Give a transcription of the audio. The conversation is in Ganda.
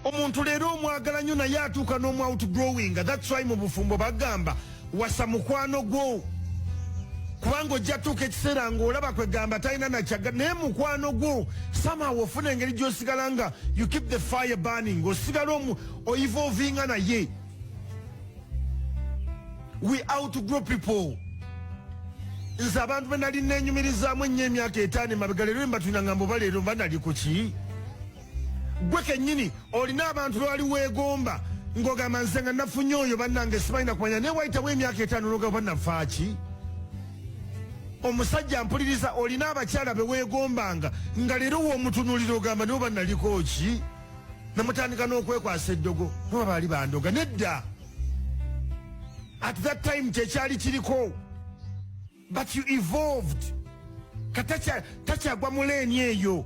Omuntu leero omwagala nnyo, naye atuuka n'omu outgrowing. That's why mu bufumbo bagamba, wasa mukwano gwo, kubanga ojja tuuka ekiseera ng'olaba kwegamba talina nakyaga, naye mukwano gwo somehow ofuna engeri gy'osigala nga you keep the fire burning, osigala omu oevolvinga. Naye we outgrow people. Nze abantu be nali nenyumirizaamu ennyo emyaka 5 emabega, leero mbatulina ngamba, oba leero mba nali ku ki? Gwe kennyini olina abantu lwali weegomba ng'ogamba, nze nga nafunye oyo, bannange, sibalina kumanya, naye wayitawo emyaka 5 nogamba, nafaaki? Omusajja mpuliriza, olina abakyala be weegombanga nga leero w'omutunuulira ogamba, nibo bannaliko ki? Nemutandika n'okwekwasa eddogo, noba baali bandoga. Nedda, at that time kyekyali kiriko, but you evolved. Katakyagwa mu lane eyo.